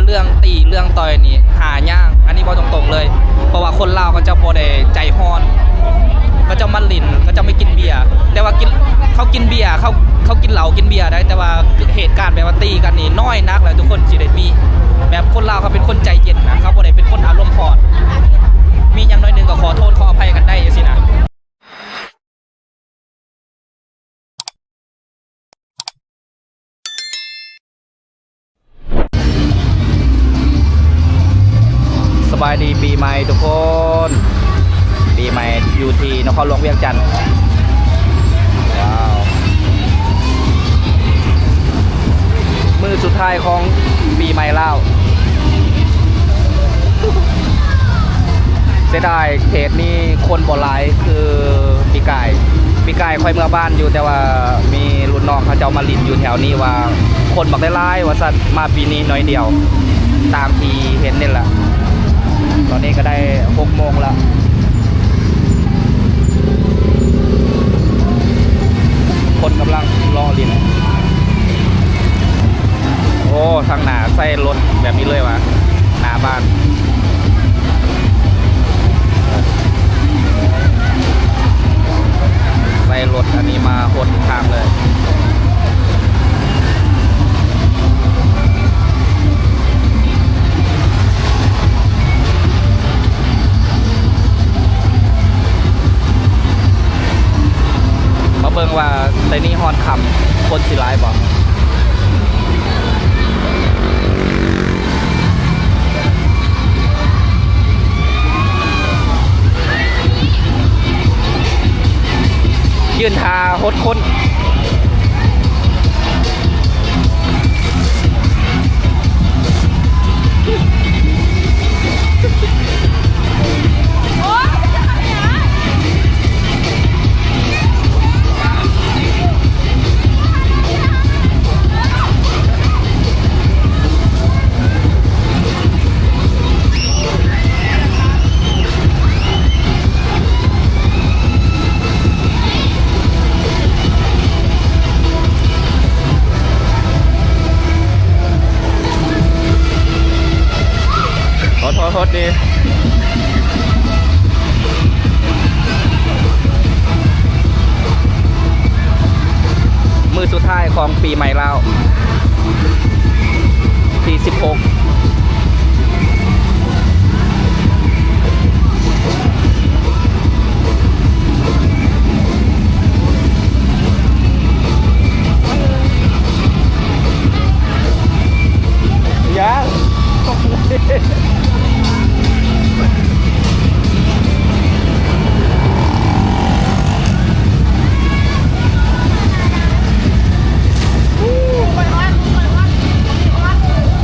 ເລື່ອງຕີເລື່ອງຕ່ອຍນີ້ຫາຍາກ ອັນນີ້ເວົ້າຕົງໆເລີຍ ເພາະວ່າຄົນລາວເຂົາເຈົ້າບໍ່ໄດ້ໃຈຮ້ອນ ເຂົາເຈົ້າມາຫຼິ້ນ ເຂົາເຈົ້າໄປກິນເບຍ ແຕ່ວ່າກິນ ເຂົາກິນເບຍ ເຂົາ ເຂົາກິນເຫຼົ້າກິນເບຍໄດ໋ ແຕ່ວ່າເຫດການແບບວ່າຕີກັນນີ້ນ້ອຍນັກແຫຼະ ທຸກຄົນຊິໄດ້ມີ ແບບຄົນລາວເຂົາເປັນຄົນໃຈເຢັນນະ ເຂົາບໍ່ໄດ້ເປັນຄົນອາລົມຮ້ອນ ມີຫຍັງໜ້ອຍໜຶ່ງກໍຂໍໂທດຂໍອະໄພກັນໄດ້ຈັ່ງຊີ້ນະ. ສະບາຍດີປີໃໝ່ທຸກຄົນ ປີໃໝ່ຢູ່ທີ່ນະຄອນຫຼວງວຽງຈັນ ວ້າວ ມື້ສຸດທ້າຍຂອງປີໃໝ່ລາວ ເສຍດາຍເຂດນີ້ຄົນບໍ່ຫຼາຍຄືປີກາຍ ປີກາຍຂ້ອຍເມືອບ້ານຢູ່ ແຕ່ວ່າມີລຸ້ນນ້ອງເຂົາເຈົ້າມາຫຼິ້ນຢູ່ແຖວນີ້ວ່າຄົນບັກຫຼາຍໆວ່າຊັ້ນ ມາປີນີ້ໜ້ອຍດຽວ ຕາມທີ່ເຫັນນີ້ແຫຼະ ຕອນນີ້ກໍໄດ້ຫົກໂມງແລ້ວ ຄົນກຳລັງເລາະຫຼິ້ນ ໂອ້ ທາງໜ້າໃສ່ລົດແບບນີ້ເລີຍຫວາ ໜ້າບ້ານ ໃສ່ລົດອັນນີ້ມາຫົດທາງເລີຍ. ມາເບິ່ງວ່າໃນນີ້ຮອດຄ່ຳຄົນຊິຫຼາຍບໍ່? ຢືນຖ້າຫົດຄົນ. ໂທດ ໂທດ ໂທດດີ. ມື້ສຸດທ້າຍຂອງປີໃໝ່ລາວ ທີສິບຫົກ.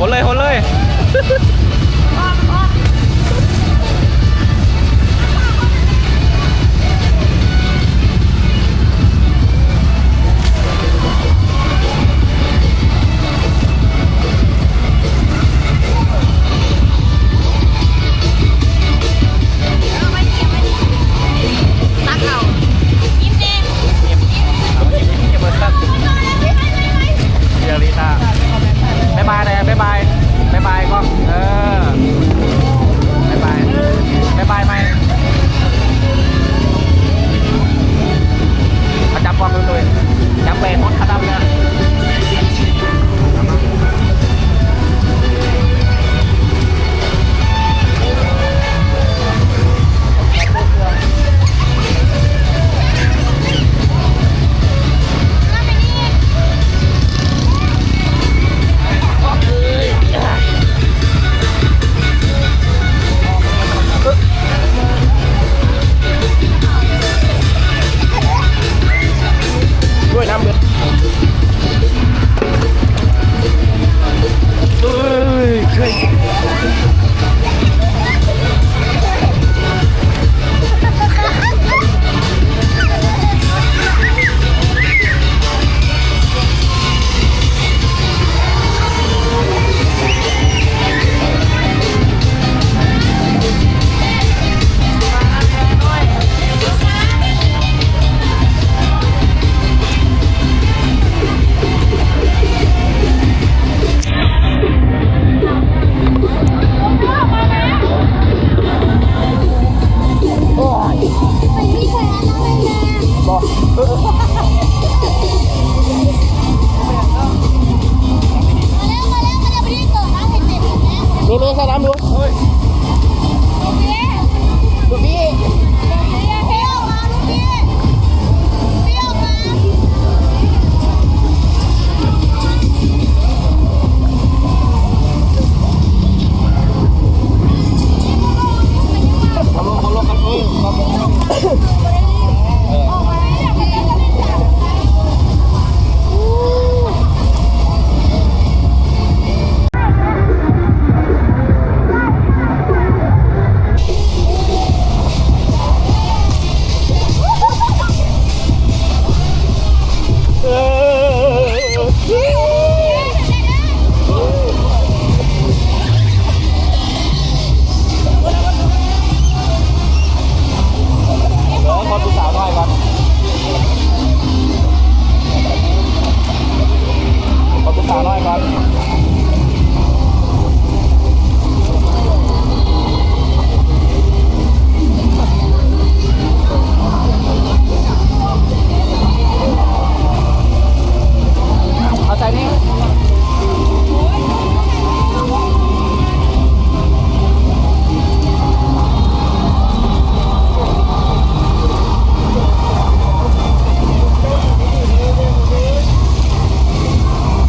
ໂຫດເລີຍ ໂຫດເລີຍ. ໂ โลโลสนามหลวง เฮ้ย ลูกพี่ ลูกพี่ ลูกพี่ออกมา ลูกพี่ ลูกพี่ออกมา เอาลง เอาลงครับ เออ ครับผม เออ เดี๋ยวขอผู้สาวน้อยก่อน ขอผู้สาวน้อยก่อน เอาใส่นี่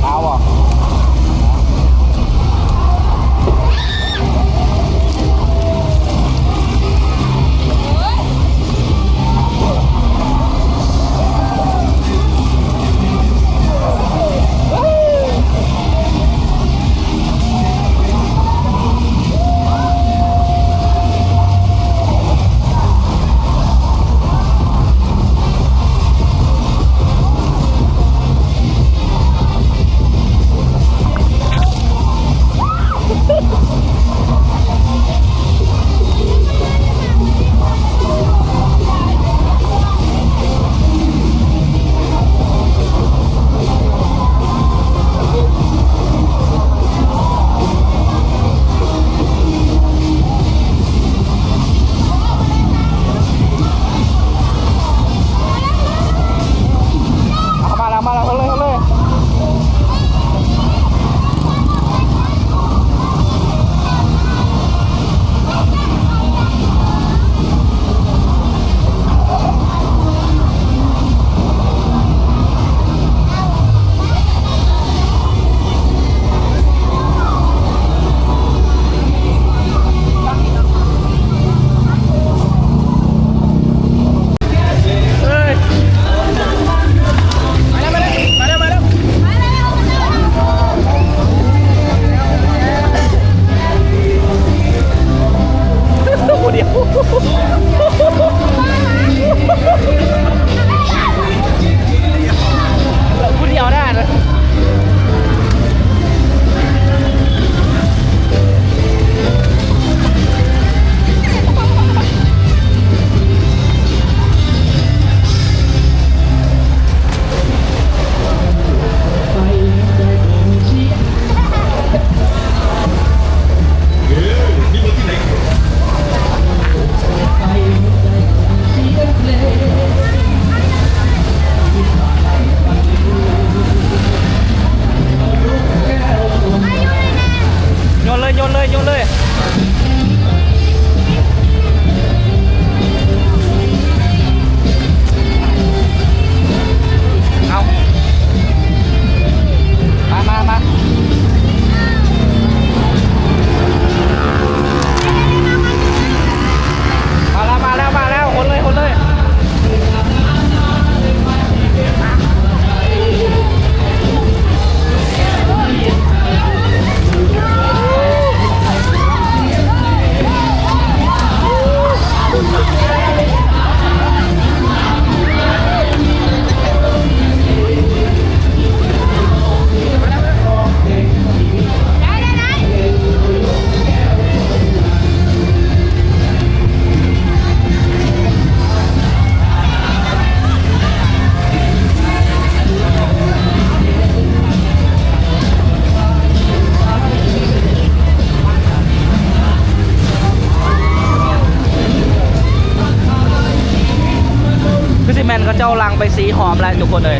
เอาอ่ะ เอามาแล้ว มาแล้ว เอาเลย เอาเลย ໂຍນເລີຍ ໂຍນເລີຍ ໂຍນເລີຍ. ເອົາ ມາ ມາ ມາ ມາແລ້ວ ມາແລ້ວ ມາແລ້ວ ຫົນເລີຍ ຫົນເລີຍ. ຄືຊິແມ່ນເຂົາເຈົ້າຫຼັ່ງໄປສີ່ຮອບແລ້ວທຸກຄົນເອີຍ.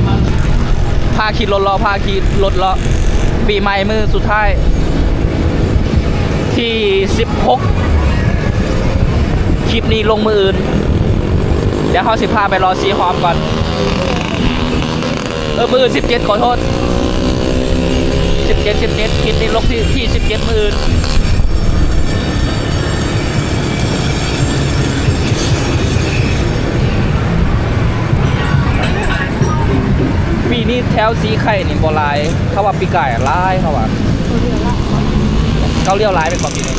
ພາຂີ່ລົດເລາະ ພາຂີ່ລົດເລາະ ປີໃໝ່ມື້ສຸດທ້າຍ. ສິບຫົກ ຄລິບນີ້ລົງມື້ອື່ນ ດຽວເຮົາຊິພາໄປເລາະສີຫອມກ່ອນ. ເອີ ມື້ອື່ນສິບເຈັດ ຂໍໂທດ ສິບເຈັດ ສິບເຈັດ ຄລິບນີ້ລົງທີ່ ທີ່ສິບເຈັດ ມື້ອື່ນ. ປີນີ້ແຖວສີໄຄນີ້ບໍ່ຫຼາຍ ເຂົາວ່າປີກາຍຫຼາຍ ເຂົາວ່າ ເຂົາລ້ຽວຫຼາຍແມ່ນບໍ່ປີນີ້?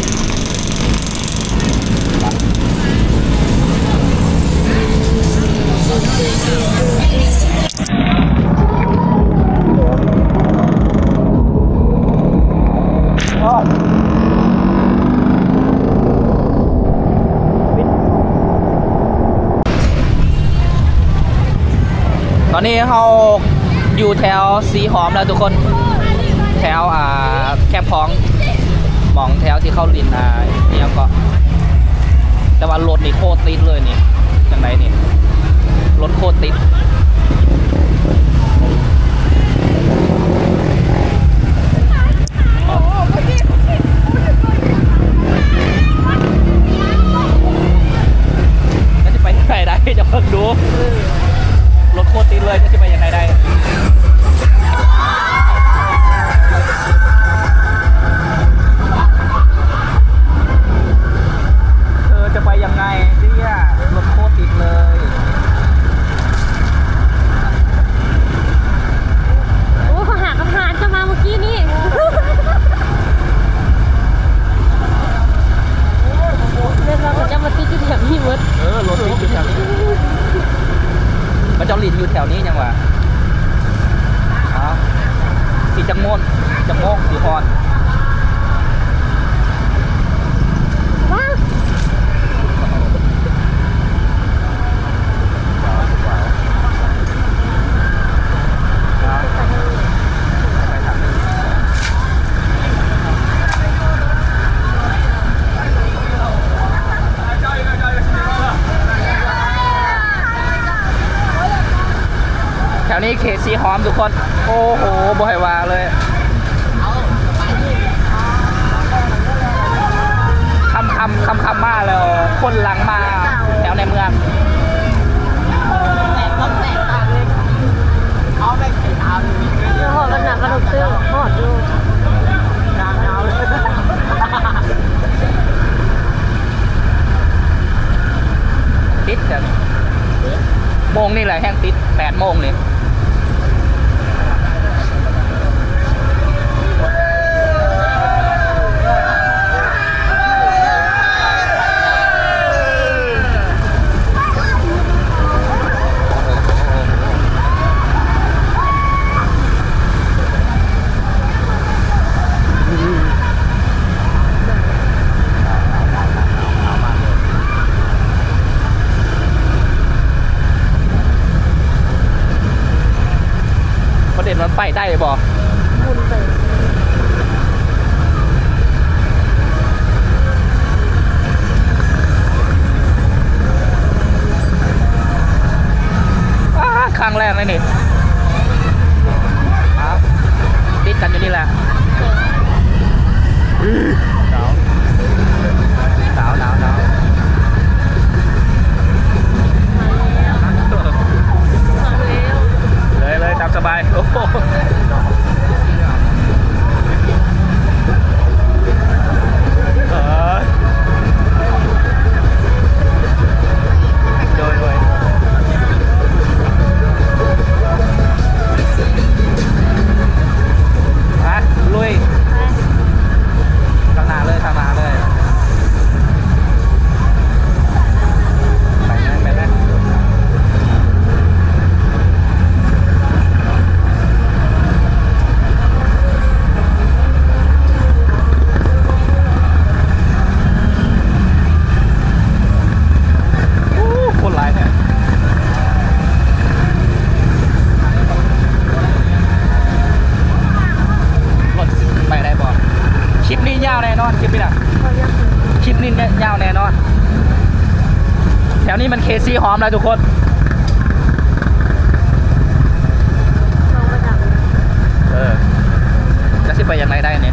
ຕອນນີ້ເຮົາຢູ່ແຖວສີຫອມແລ້ວທຸກຄົນ ແຖວ ອ່າ ແຄມຂອງ ໝ່ອງແຖວທີ່ເຂົາຫຼິ້ນ ອ່າ ອີ່ຫຍັງເກາະ ແຕ່ວ່າລົດນີ້ໂຄດຕິດເລີຍນີ້ ຈັ່ງໃດນີ້ ລົດໂຄດຕິດ. ແລ້ວຊິໄປທາງໃດໄດ້ ຈະເບິ່ງດູ ລົດໂຄດຕິດເລີຍ ຈະຊິໄປທາງໃດໄດ້? ເອີ ຈະໄປຍັງໄງເດຍ? ລົດໂຄດຕິດເລີຍ. ໂອ້ ເຂົາຫາກັບຫານເຈົ້າມາມື້ກີ້ນີ້ ແມ່ນວ່າເຂົາເຈົ້າມາຕິດຢູ່ແຖວນີ້ໝົດ. ເອີ ລົດຕິດຢູ່ແຖວນີ້ ເຂົາເຈົ້າຫຼິ້ນຢູ່ແຖວນີ້ຫຍັງຫວາ? ເອົາ ອີກຈັກໂມງ ຈັກໂມງຊິຮອດ? ວ້າວ ແຖວນີ້ເຂດສີຫອມທຸກຄົນ. ໂອ້ໂຫ ບໍ່ໃຫ້ວ່າເລີຍ. ຄ່ຳໆ ຄ່ຳໆ ມາແລ້ວ ຄົນຫຼັ່ງມາແຖວໃນເມືອງ. ຮອດແລ້ວນະ ມາລົງເຕີ ຮອດຢູ່. ຕິດກັນ ໂມງນີ້ແຫຼະແຮງຕິດ ແປດໂມງນີ້. ປະເດັນມັນໄປໄດ້ບໍ່? ໝຸນໄປ. ອ້າ ຄັ້ງແລກເລີຍນີ້. ອ້າວ ຕິດກັນຢູ່ນີ້ແຫຼະ. ໜາວ ໜາວ ໜາວ ໜາວ. ມາແລ້ວ ມາແລ້ວ ເລີຍ ເລີຍ ຕາມສະບາຍ. ໂອ້ໂຫ ເອີ ໂດຍ ໂດຍ ໄປ ລຸຍ ໄປ ທາງໜ້າເລີຍ ທາງໜ້າເລີຍ. ໄປແມ່ນ ໄປແມ່ນ. ໂອ້ ຄົນຫຼາຍແທ້. ລົດໄປໄດ້ບໍ່? ຄລິບນີ້ຍາວແນ່ນອນ ຄລິບນີ້ນະ ຄລິບນີ້ຍາວແນ່ນອນ. ແຖວນີ້ມັນເຂດສີຫອມແລ້ວທຸກຄົນ. ເອີ ຈັກຊິໄປຈັ່ງໃດໄດ້ນີ້.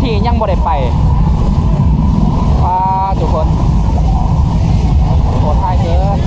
ທີ່ຍັງບໍ່ໄດ້ໄປ. ປາດ ທຸກຄົນ ໂຫດຮ້າຍເກີນ.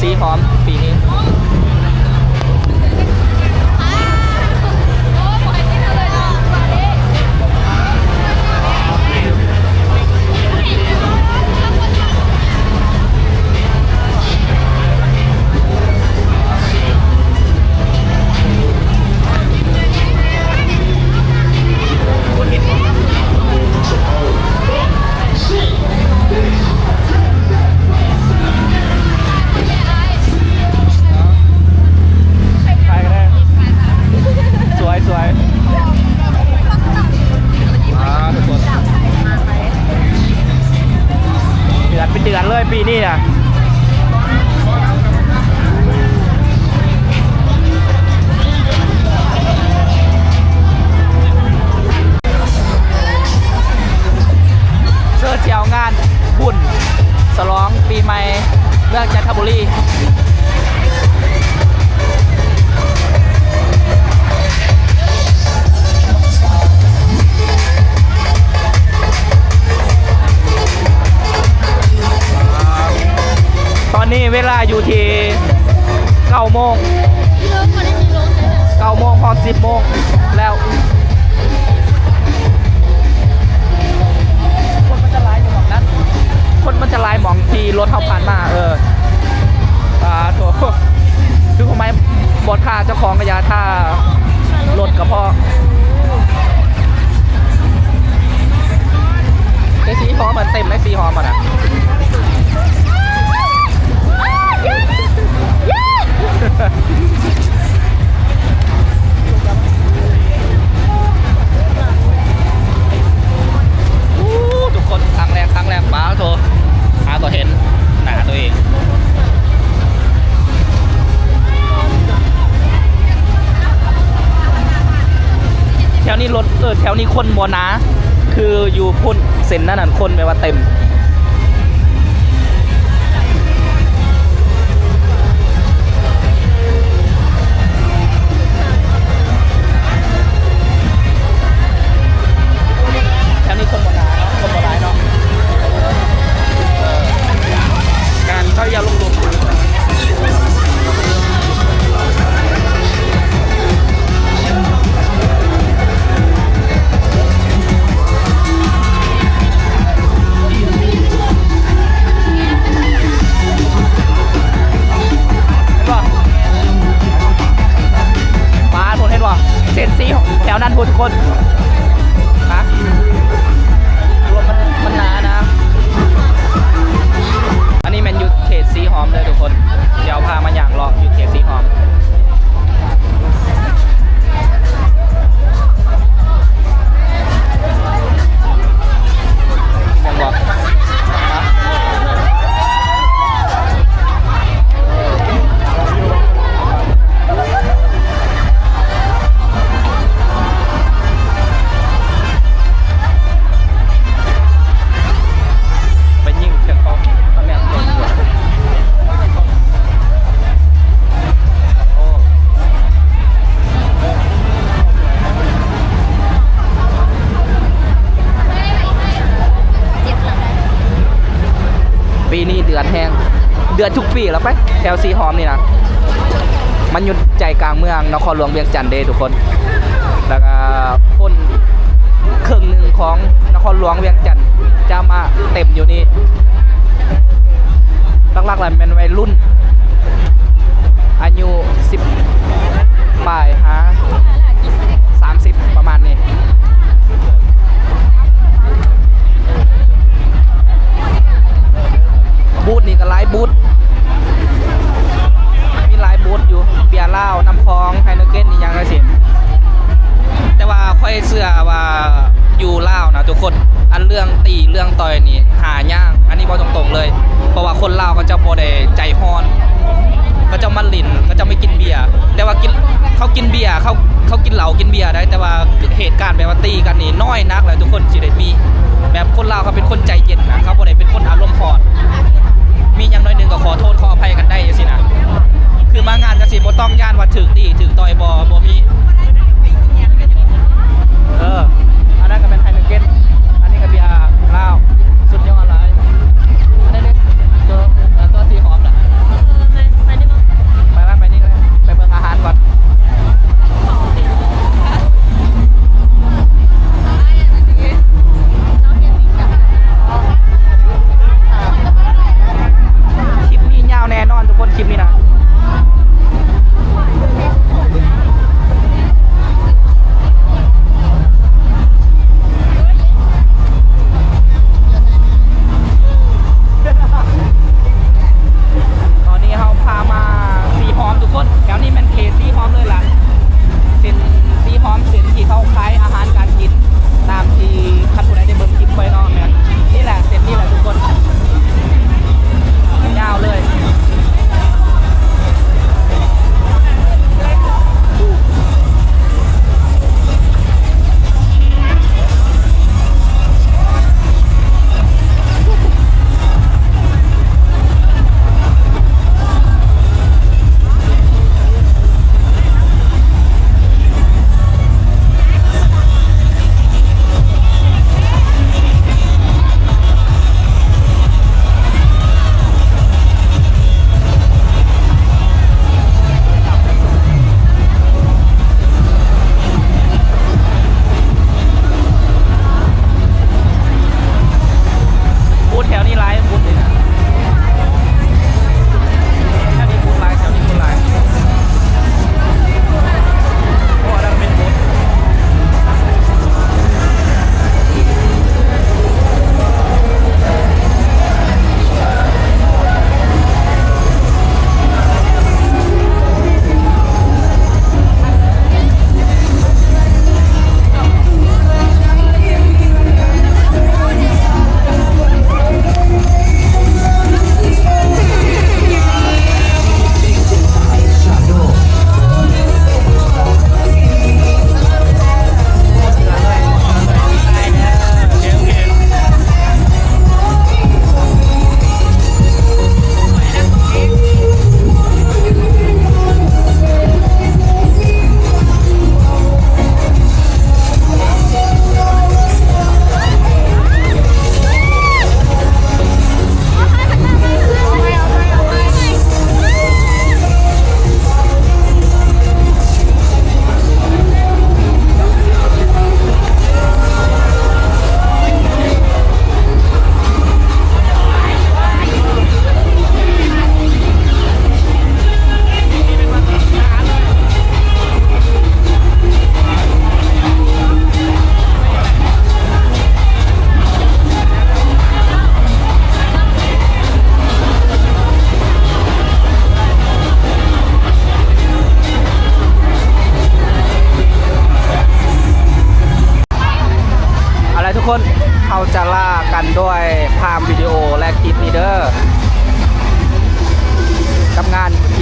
ສີຫອມປີນີ້. ສວຍໆ ອ່າ ທຸກຄົນ ເດືອດເປັນເດືອດເລີຍປີນີ້ນະ. ເຊີນທ່ຽວງານບຸນສະຫຼອງປີໃໝ່ເມືອງຈັນທະບູລີ. ຕອນນີ້ເວລາຢູ່ທີ່ເກົ້າໂມງ ເກົ້າໂມງຮອດສິບໂມງແລ້ວ. ຄົນມັນຈະຫຼາຍຢູ່ໝ່ອງນັ້ນ ຄົນມັນຈະຫຼາຍໝ່ອງທີ່ລົດເຮົາຜ່ານມາ. ເອີ ອ່າ ໂຖ ຄືຄົນໃໝ່ບໍ່ຖ້າເຈົ້າຂອງກະຢ່າ ຖ້າລົດກະພໍ. ແຕ່ສີຫອມມັນເຕັມໄດ໋ ສີຫອມມັນນະ. ໂອ້ ທຸກຄົນ ຄັ້ງແລກ ຄັ້ງແລກ ປາໂທ ຫາກໍເຫັນໜ້າໂຕເອງ. ແຖວນີ້ລົດ ເອີ ແຖວນີ້ຄົນບໍ່ໜາ ຄືຢູ່ພຸ້ນ ເສັ້ນນັ້ນນັ້ນ ຄົນແບບວ່າເຕັມ. ແຖວນີ້ຄົນບໍ່ຫຼາຍເນາະ ຄົນບໍ່ຫຼາຍເນາະ. ເອີ ການເຂົ້າຢາລົງລົມ ເຫັນບໍ່? ປາດ ເຫັນບໍ່? ເສັ້ນສີແຖວນັ້ນພຸ້ນ ທຸກຄົນ. ຮະ? ລົມມັນ ມັນໜານະ. ອັນນີ້ແມ່ນຢູ່ເຂດສີຫອມເດີທຸກຄົນ. ດຽວພາມາຍ່າງເລາະຢູ່ເຂດສີຫອມ. ແມ່ນບໍ່? ໄປຍິງເສຍເຂົາ ແມ່ນບໍ່? ໂອ້ ປີນີ້ເດືອດແຮງ ເດືອດທຸກປີລະໄປ ແຖວສີຫອມນີ້ນະ. ມັນຢູ່ໃຈກາງເມືອງນະຄອນຫຼວງວຽງຈັນເດ້ທຸກຄົນ. ແລ້ວກະຄົນເຄິ່ງໜຶ່ງຂອງນະຄອນຫຼວງວຽງຈັນຈະມາເຕັມຢູ່ນີ້. ຫຼັກໆລະແມ່ນໄວລຸ້ນອາຍຸສິບປາຍຫາສາມສິບປະມານນີ້. ບູດນີ້ກະຫຼາຍບູດ ມີຫຼາຍບູດຢູ່ ເບຍລາວ ນ້ຳພອງ ໄຮເນເກັນ ອີ່ຫຍັງຈັ່ງຊີ້. ແຕ່ວ່າຂ້ອຍເຊື່ອວ່າຢູ່ລາວນະທຸກຄົນ ອັນເລື່ອງຕີເລື່ອງຕ່ອຍນີ້ຫາຍາກ ອັນນີ້ເວົ້າຕົງໆເລີຍ. ເພາະວ່າຄົນລາວເຂົາເຈົ້າບໍ່ໄດ້ໃຈຮ້ອນ ເຂົາເຈົ້າມາຫຼິ້ນ ເຂົາເຈົ້າໄປກິນເບຍ. ແຕ່ວ່າກິນ ເຂົາກິນເບຍ ເຂົາ ເຂົາກິນເຫຼົ້າກິນເບຍໄດ້ ແຕ່ວ່າເຫດການແບບວ່າຕີກັນນີ້ນ້ອຍນັກແຫຼະ ທຸກຄົນຊິໄດ້ມີ. ແບບຄົນລາວເຂົາເປັນຄົນໃຈເຢັນນະ ເຂົາບໍ່ໄດ້ເປັນຄົນອາລົມຮ້ອນ. ມີຫຍັງໜ້ອຍໜຶ່ງກໍຂໍໂທດຂໍອະໄພກັນໄດ້ຈັ່ງຊີ້ນະ. ຄືມາງານຈັ່ງຊີ້ບໍ່ຕ້ອງຢ້ານວ່າຖືກຕີຖືກຕ່ອຍ ບໍ່ ບໍ່ມີ. ເອີ ອັນນັ້ນກໍແມ່ນໄຮເນເກັນ ອັນນີ້ກໍເບຍລາວ ສຸດຍອດຫຼາຍ. ອັນນີ້ເດ້ ຕົວ ຕົວສີຫອມນະ.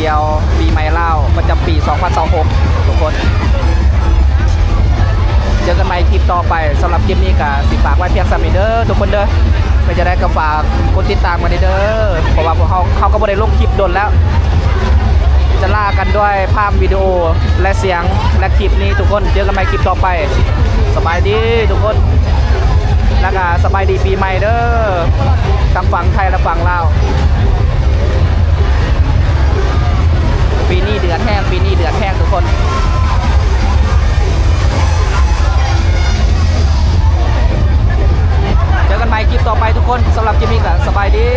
ທ່ຽວປີໃໝ່ລາວປະຈຳປີສອງພັນຊາວຫົກ ທຸກຄົນ. ເຈີກັນໃໝ່ຄລິບຕໍ່ໄປ. ສຳລັບຄລິບນີ້ກໍຊິຝາກໄວ້ພຽງສ່ຳນີ້ເດີທຸກຄົນເດີ. ເປັນຈັ່ງໃດກໍຝາກກົດຕິດຕາມກັນເດີ ເພາະວ່າພວກເຮົາ ເຮົາກໍບໍ່ໄດ້ລົງຄລິບດົນແລ້ວ. ຈະລາກັນດ້ວຍພາບວິດີໂອ ແລະ ສຽງ ແລະ ຄລິບນີ້ທຸກຄົນ. ເຈີກັນໃໝ່ຄລິບຕໍ່ໄປ. ສະບາຍດີທຸກຄົນ ແລ້ວກໍສະບາຍດີປີໃໝ່ເດີ ທັງຝັ່ງໄທ ແລະ ຝັ່ງລາວ. ປີນີ້ເດືອດແຮງ ປີນີ້ເດືອດແຮງທຸກຄົນ. ເຈີກັນໃໝ່ຄລິບຕໍ່ໄປທຸກຄົນ. ສຳລັບຄລິບນີ້ກໍສະບາຍດີ.